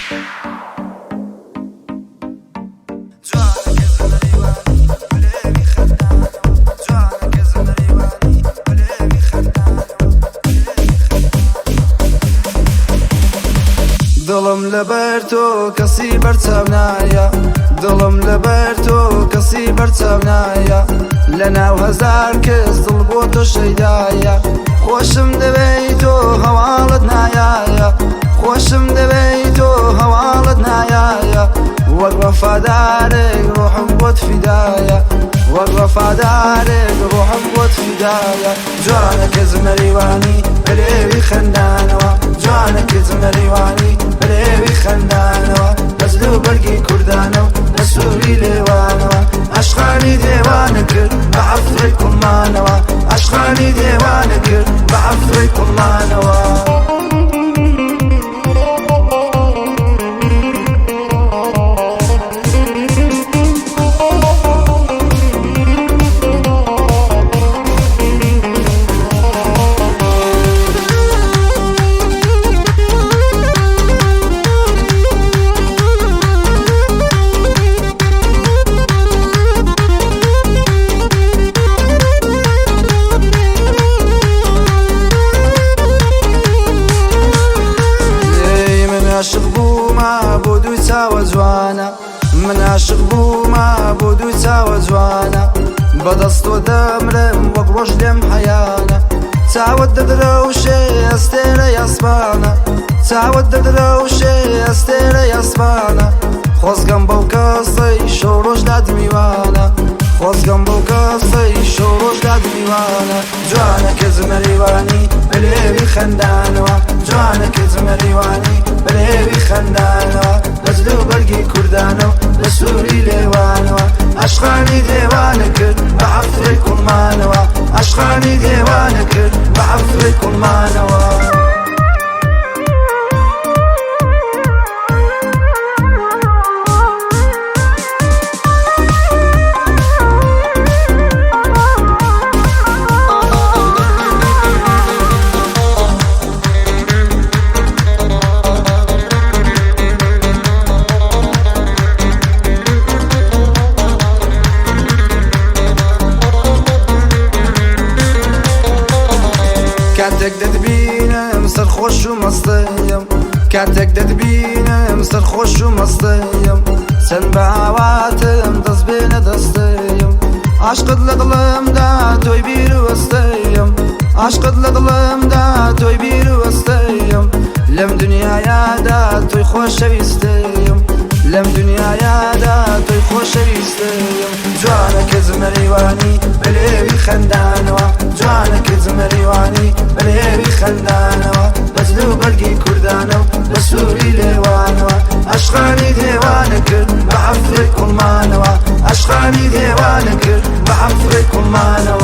دڵم لەبەر تۆ کەسی بەرچاو نایە، دڵم لەبەر تۆ کەسی بەرچاو نایە، لەناو هەزار کەس دڵ بۆ تۆ شەیدایە. خۆشم دەوێی تۆ هەواڵت نایایە، خۆشم دەوێی تۆ هەواڵت نایایە، وەک وەفادارێک ڕۆحم بۆت فیدایە، وەک وەفادارێک ڕۆحم بۆت فیدایە. جوانە کەس مەریوانی بەلێوی خەندانەوە، جوانە کەس مەریوانی بەلێوی خەندانەوە، بەزل و بەرگی کوردانە و لە سووری لێوانەوە، عەشقانی دێوانە کرد بە عەفرەی کوڵمانەوە، عەشقانی دێوانە کرد بە عەفرەی کوڵمانەوە. من عاشق بوومە بۆ دوو چاوە جوانە، من عاشق بوومە بۆ دوو چاوە جوانە، بەدەستۆ دەمرم وەک ڕۆژ لێم حەیانە، چاوت دەدرەوشێ ئەستێرە ئاسمانە، چاوت دەدرەوشێ ئەستێرە ئاسمانە، خۆزگەم بەو کەسەی شەو ڕۆژ داد میوانە، خۆزگەم بەو کەسەی شەو ڕۆژ داد میوانە. جوانە کەس مەریوانی بەلێوی خەندانەوە، جوانە کەس مەریوانی بەلێوی خەندانەوە، بەزل و بەرگی کوردانە و لە سووری لێوانەوە، عەشقانی دێوانە کرد بە عەفرەی کوڵمانەوە، عەشقانی دێوانە کرد بە عەفرەی کوڵمانەوە. کاتێک دەتبینم سەرخۆش و مەستیم، کاتێک دەتبینم سەرخۆش و مەستیم، چەند بە ئاواتم دەست بێنە دەستیم، عاشقت لە دڵمدا تۆی بیر وەستیم، عاشقت لە دڵمدا تۆی بیر وەستیم، لەم دنیایادا تۆی خۆشەویستیم، لەم دنیایادا تۆی خۆشەویستیم. جوانە کەس مەریوانی بەلێوی خەندانەوە، جوانە کەس مەریوانی بەلێوی خەندانەوە، بەزل و بەرگی کوردانە و لە سووری لێوانەوە، عەشقانی دێوانە کرد بە عەفرەی کوڵمانەوە، عەشقانی دێوانە کرد بە عەفرەی کوڵمانەوە.